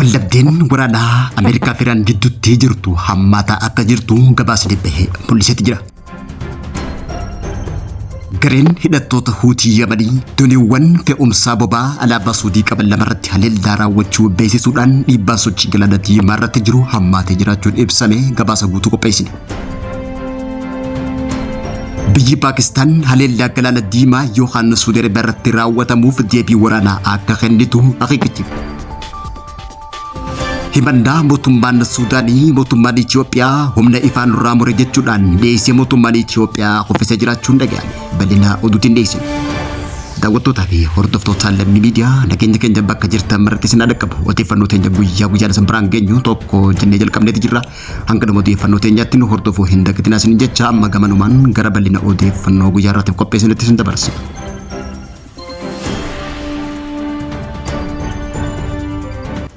Waldhabdeen waraanaa Ameerikaa fi Iraan gidduutti jirtu hammaataa akka jirtu gabaasni bahe mul'iseeti jira. Gareen hidhattoota Huutii Yamanii dooniiwwan fe'umsaa boba'aa alaabaa Suudii qaban lamarratti haleellaa raawwachuu beeksisuudhaan dhiibbaan sochii galaana diimaa irratti jiru hammaatee jiraachuun ibsame gabaasa guutuu qopheessine. Biyyi Paakistaan haleellaa galaana diimaa yookaan Suudii Arabiyaa irratti raawwatamuuf deebii waraanaa akka kennitu akeekkachiifte. Himannaa mootummaan Suudaanii mootummaan Itoophiyaa humna ifaa nurraa mure jechuudhaan dhiyeessee mootummaan Itoophiyaa kuffisee jiraachuun dhaga'ame. Bal'ina oduutiin dhiyeessina. Daawwattootaa fi hordoftoota lammii miidiyaa nageenya keenya bakka jirtan maratti isin dhaqqabu. Odeeffannoo teenya guyyaa guyyaan isin biraan geenyu tokko jennee jalqabneeti jirra. Hanga dhuma odeeffannoo teenyaatti nu hordofuu hin dagatinaa isin jecha amma gamanumaan gara bal'ina odeeffannoo guyyaa irraatiif qopheessinetti isin dabarsa.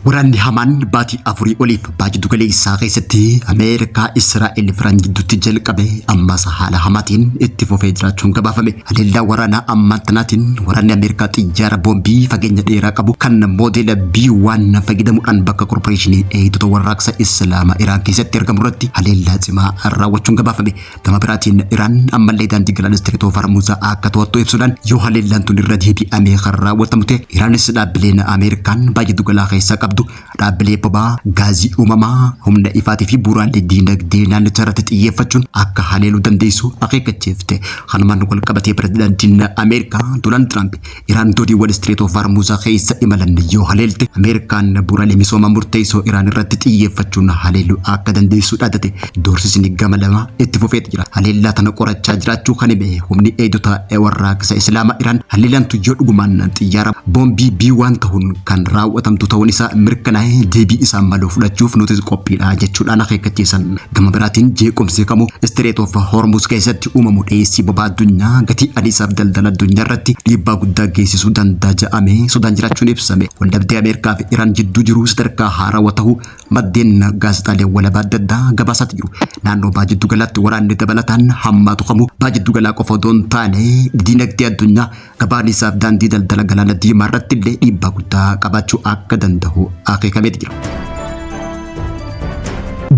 Waraanni hamaan baatii afurii oliif baha jiddu galeessaa keessatti Ameerikaa, Israa'el fi Iraan gidduutti jalqabe ammas haala hamaatiin itti fufee jiraachuun gabaafame. Haleellaa waraanaa ammaan tanaatiin waraanni Ameerikaa xiyyaara boombii fageenya dheeraa qabu kan moodeela B1 fayyadamuudhaan bakka korporeeshinii eegdota warraaqsa Islaamaa Iraan keessatti argamu irratti haleellaa cimaa raawwachuun gabaafame. Gama biraatiin Iraan ammallee daandii galaana Strait of Hormuz akka to'attu ibsuudhaan yoo haleellaan tun irra deebi'amee kan raawwatamu ta'e Iraanis dhaabbileen Ameerikaan baha jiddugalaa keessaa qabdu dhaabbilee boba'aa, gaazii uumamaa, humna ifaatii fi bu'uuraalee diinagdee naannicha irratti xiyyeeffachuun akka haleeluu dandeessu akeekkachiifte. Kanumaan wal qabatee pirezidaantiin Ameerikaa Doonaald Tiraamp Iraan dooniiwwan Strait of Hormuz keessa imalan yoo haleelte Ameerikaan bu'uuraalee misoomaa murteessoo Iraan irratti xiyyeeffachuun haleeluu akka dandeessu dhaadate. Doorsisni gama lama itti fufeeti jira. Haleellaa tana qorachaa jiraachuu kan hime humni eegdota warraaqsa Islaamaa Iraan haleellaan tun yoo dhugumaan xiyyaara boombii B1 ta'uun kan raawwatamtu ta'uun isaa mirkanaa'e deebii isaan malu fudhachuuf nutis qophiidha jechuudhaan akeekkachiisan. Gama biraatiin jeequmsi kamuu Strait of Hormuz keessatti uumamu dhiyeessii boba'aa addunyaa gatii adiisaaf daldala addunyaa irratti dhiibbaa guddaa geessisuu danda'a jedhamee sodaan jiraachuun ibsame. Waldhabdee Ameerikaa fi Iraan jidduu jiru sadarkaa haarawaa ta'uu maddeen gaazexaalee walabaa adda addaa gabaasaati jiru. Naannoo baha jiddu galaatti waraanni dabalataan hammaatu kamuu baha jiddu galaa qofa odoo hin taane diinagdee addunyaa gabaan isaaf daandii daldala galaana diimaa irratti illee dhiibbaa guddaa qabaachuu akka danda'u akeekameeti jira.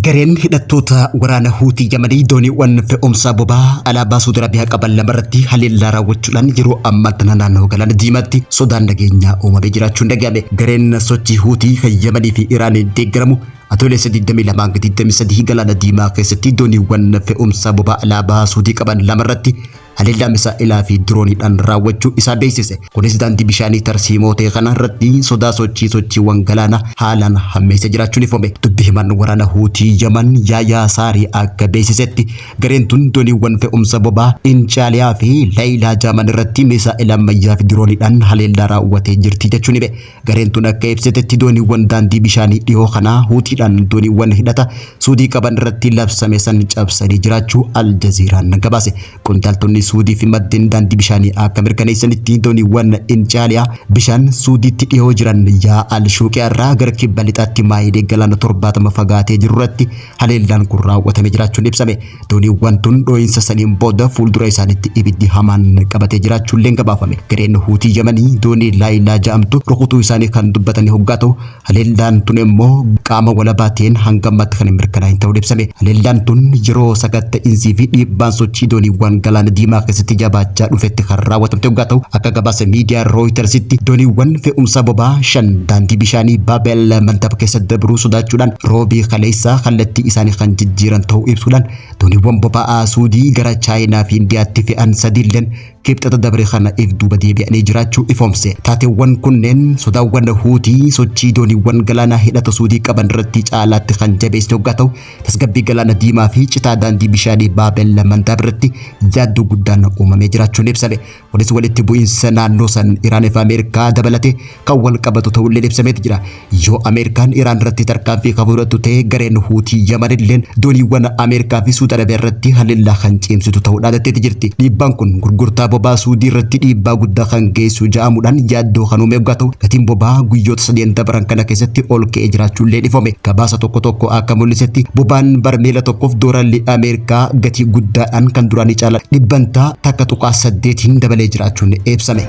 Gareen hidhattoota waraana Huutii Yamanii dooniiwwan fe'umsaa boba'aa alaabaa Suudi Arabiyaa qaban lamarratti haleellaa raawwachuudhaan yeroo ammaa tana naannoo galaana diimaatti sodaan nageenyaa uumamee jiraachuun dhaga'ame. Gareen sochii Huutii kan Yamanii fi Iraaniin deeggaramu Adoolessa 22 hanga 23 galaana diimaa keessatti dooniiwwan fe'umsaa boba'aa alaabaa Suudii qaban lamarratti haleellaa misaa'elaa fi dirooniidhaan raawwachuu isaa beeksise. Kunis daandii bishaanii tarsiimoo ta'e kana irratti sodaa sochii sochiiwwan galaanaa haalaan hammeessee jiraachuun ifoome. Dubbi himaan waraana Huutii Yaman Yaayaa Saarii akka beeksisetti gareen tun dooniiwwan fe'umsa boba'aa Incaaliyaa fi Laayilaa Jaaman irratti misaa'ela ammayyaa fi dirooniidhaan haleellaa raawwatee jirti jechuun hime. Gareen tun akka ibsitetti dooniiwwan daandii bishaanii dhihoo kanaa Huutiidhaan dooniiwwan hidhata Suudii qaban irratti labsame san cabsanii jiraachuu Al Jazeeraan gabaase. Qondaaltonni Suudii fi maddeen daandii bishaanii akka mirkaneessanitti dooniiwwan Incaaliyaa bishaan Suudiitti dhihoo jiran yaa'a Al Shuuqiyaa irraa gara kibba lixaatti maayilee galaana 70 fagaatee jiru irratti haleellaan kun raawwatame jiraachuun ibsame. Dooniiwwan tun dhoo'insa saniin booda fuuldura isaaniitti ibiddi hamaan qabatee jiraachuulleen gabaafame. Gareen Huutii Yamanii doonii Laayilaa ja'amtu rukutuu isaanii kan dubbatanii hoggaa ta'u, haleellaan tun immoo qaama walabaa ta'een hanga ammaatti kan hin mirkanaa'in ta'uun ibsame. Haleellaan tun yeroo sakatta'insii fi dhiibbaan sochii dooniiwwan galaana diimaa keessatti jabaachaa dhufetti kan raawwatamte hoggaa ta'u, akka gabaasa miidiyaa Rooyitersitti dooniiwwan fe'umsa boba'aa shan daandii bishaanii Baabel Mandab keessa dabruu sodaachuudhaan Roobii kaleessaa kallattii isaanii kan jijjiiran ta'uu ibsuudhaan dooniiwwan boba'aa Suudii gara Chaayinaa fi Indiyaatti fe'an sadiilleen Kibxata dabre kana if duuba deebi'anii jiraachuu ifoomse. Taateewwan kunneen sodaawwan Huutii sochii dooniiwwan galaanaa hidhata Suudii qaban irratti caalaatti kan jabeesse hoggaa ta'u, tasgabbii galaana diimaa fi citaa daandii bishaanii Baabel Mandaab irratti yaaddoo guddaan uumamee jiraachuun ibsame. Kunis walitti bu'iinsa naannoo san Iraan fi Ameerikaa dabalatee kan wal qabatu ta'ullee ibsameeti jira. Yoo Ameerikaan Iraan irratti tarkaanfii kan fudhattu ta'e gareen Huutii Yaman illeen dooniiwwan Ameerikaa fi Suud Arabiyaa irratti haleellaa kan cimsitu ta'uu dhaadatteeti jirti. Dhiibbaan kun gurgurtaa boba'aa Suudii irratti dhiibbaa guddaa kan geessu ja'amuudhaan yaaddoo kan uume yoggaa ta'u gatiin boba'aa guyyoota sadeen dabran kana keessatti ol ka'ee jiraachuullee ifome. Gabaasa tokko tokko akka mul'isetti boba'aan barmeela tokkoof dooralli Ameerikaa gatii guddaadhaan kan duraanii caalaa dhibbantaa 1.8n dabalee jiraachuun ibsame.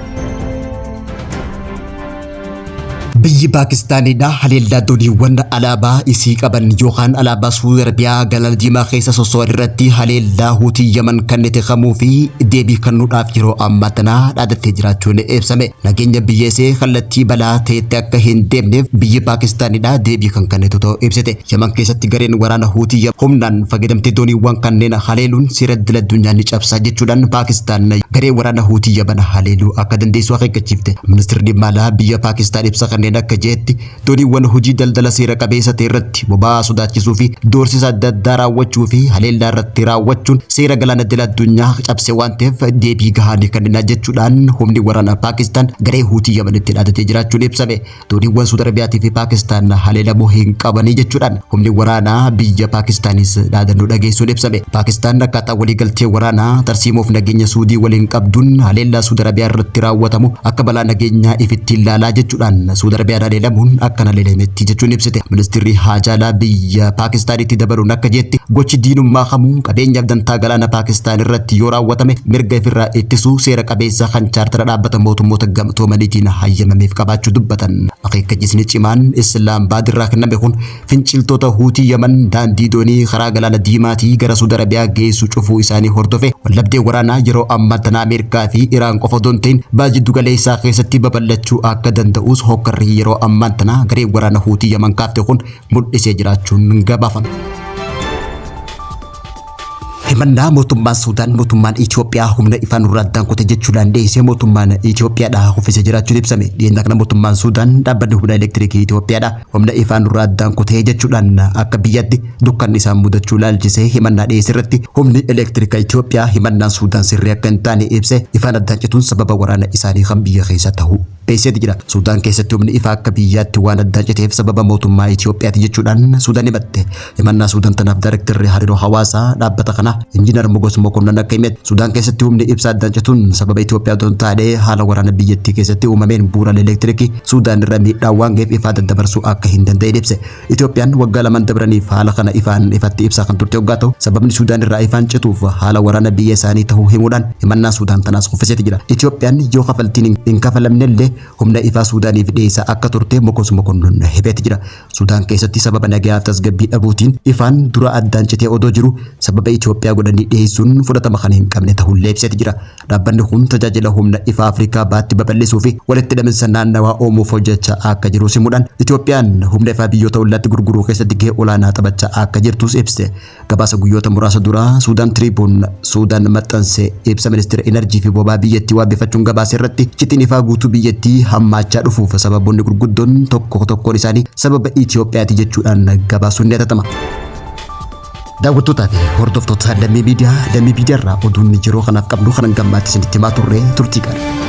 Biyyi Paakistaanidha haleellaa dooniiwwan alaabaa isii qaban yookaan alaabaa Suudi Arabiyaa Galaana Diimaa keessa sosso'an irratti haleellaa Huutii Yaman kannete kamuu fi deebii kennuudhaaf yeroo ammaa tana dhaadattee jiraachuun ibsame. Nageenya biyya isee kallattii balaa ta'etti akka hin deemneef biyyi Paakistaanidha deebii kan kennitu ta'uu ibsite. Yaman keessatti gareen waraana Huutii humnaan fayyadamtee dooniiwwan kanneen haleeluun seera idil addunyaa ni cabsaa jechuudhaan Paakistaan garee waraana Huutii Yaman haleeluu akka dandeessu akeekkachiifte. Ministeerri dhimma alaa biyya Paakistaan ibsa kanneen akka jeetti dooniiwwan hojii daldala seera qabeessa ta'e irratti boba'aa sodaachisuu fi doorsisa adda addaa raawwachuu fi haleellaa irratti raawwachuun seera galaana idil addunyaa cabse waan ta'eef deebii gahaa ni kennina jechuudhaan humni waraanaa Paakistaan garee Huutii Yamanitti dhaadatee jiraachuun ibsame. Dooniiwwan Suudi Arabiyaatii fi Paakistaan haleelamuu hin qabanii jechuudhaan humni waraanaa biyya Paakistaanis dhaadannoo dhageessuun ibsame. Paakistaan akkaataa waliigaltee waraanaa tarsiimoof nageenya Suudii waliin qabduun haleellaa Suudi Arabiyaa irratti raawwatamu akka balaa nageenyaa ifitti ilaalaa jechuudhaan Suudi Arabiyaan haleelamuun akka haleelametti jechuun ibsite. Ministeerri haajaalaa biyya Paakistaanitti dabaluun akka jetti gochi diinummaa kamuu qabeenyaaf dantaa galaana Paakistaan irratti yoo raawwatame mirga ifirraa ittisuu seera qabeessa kan chaartara dhaabbata mootummoota gamtoomaniitiin hayyamameef qabaachuu dubbatan. Akeekkachiisni cimaan Islaamabaad irraa kenname kun finciltoota Huutii Yaman daandii doonii karaa galaana Diimaatii gara Suudi Arabiyaa geessu cufuu isaanii hordofe waldhabdee waraanaa yeroo ammaa tana Ameerikaa fi Iraan qofa otoo hin ta'in baha jiddu galeessaa keessatti babal'achuu akka danda'us hokkarri yeroo ammaa tana garee waraana Huutii Yaman kaafte kun mul'isee jiraachuun gabaafame. Himannaa mootummaan Suudaan mootummaan Itoophiyaa humna ifaa nurraa addaan kute jechuudhaan dhiyeessee mootummaan Itoophiyaadha kuffisee jiraachuun ibsame. Dhiyeenya kana mootummaan Suudaan dhaabbanni humna elektirikii Itoophiyaadha humna ifaa nurraa addaan kutee jechuudhaan akka biyyatti dukkanni isaan mudachuu ilaalchisee himannaa dhiyeesse irratti humni elektirika Itoophiyaa himannaan Suudaan sirrii akka hin taane ibse ifaan addaan cituun sababa waraana isaanii kan biyya keessa ta'uu beeksiseeti jira. Suudaan keessatti humni ifaa akka biyyaatti waan addaan citeef sababa mootummaa Itoophiyaati jechuudhaan Suudaan himatte. Himannaa Suudaan tanaaf daayirektarri hariiroo hawaasaa dhaabbata kanaa Injiinar Mogos Mokonnon akka himetti Suudaan keessatti humni ibsaa addaan cituun sababa Itoophiyaa otoo hin taane haala waraana biyyattii keessatti uumameen bu'uuraalee elektirikii Suudaan irra miidhaan waan ga'eef ifaa daddabarsuu akka hin danda'in ibse. Itoophiyaan waggaa lamaan dabraniif haala kana ifaan ifatti ibsaa kan turte hoggaa ta'u sababni Suudaan irraa ifaan cituuf haala waraana biyya isaanii ta'uu himuudhaan himannaa Suudaan tanaas kuffiseeti jira. Itoophiyaan yoo kafaltiin hin kafalamnellee humna ifaa Suudaaniif dhiyeessaa akka turte Mogos Mokonnon himeeti jira. Sudaan keessatti sababa nagayaaf tasgabbii dhabuutiin ifaan dura addaan citee odoo jiru sababa Itoophiyaa godhanii dhiyeessuun fudhatama kan hin qabne ta'ullee ibseeti jira. Dhaabbanni kun tajaajila humna ifaa Afrikaa baatti babal'isuu fi walitti hidhaminsa naannawaa uumuuf hojjechaa akka jirus himuudhaan Itoophiyaan humna ifaa biyyoota ollaatti gurguruu keessatti gahee olaanaa taphachaa akka jirtus ibse. Gabaasa guyyoota muraasa dura Suudaan Tiriibuun Suudaan maxxanse ibsa ministeera Inarjii fi boba'aa biyyattii waabeffachuun gabaase irratti citiin ifaa guutuu biyyattii hammaachaa dhufuuf sababoonni gurguddoon tokko tokkoon isaanii sababa Itoophiyaati jechuudhaan gabaasuun ni yadatama. Daawwattootaa fi hordoftoota Lammii Miidiyaa, Lammii Miidiyaa irraa oduun yeroo kanaaf qabnu kanan gammaatti isinitti himaa turre turtii gaarii.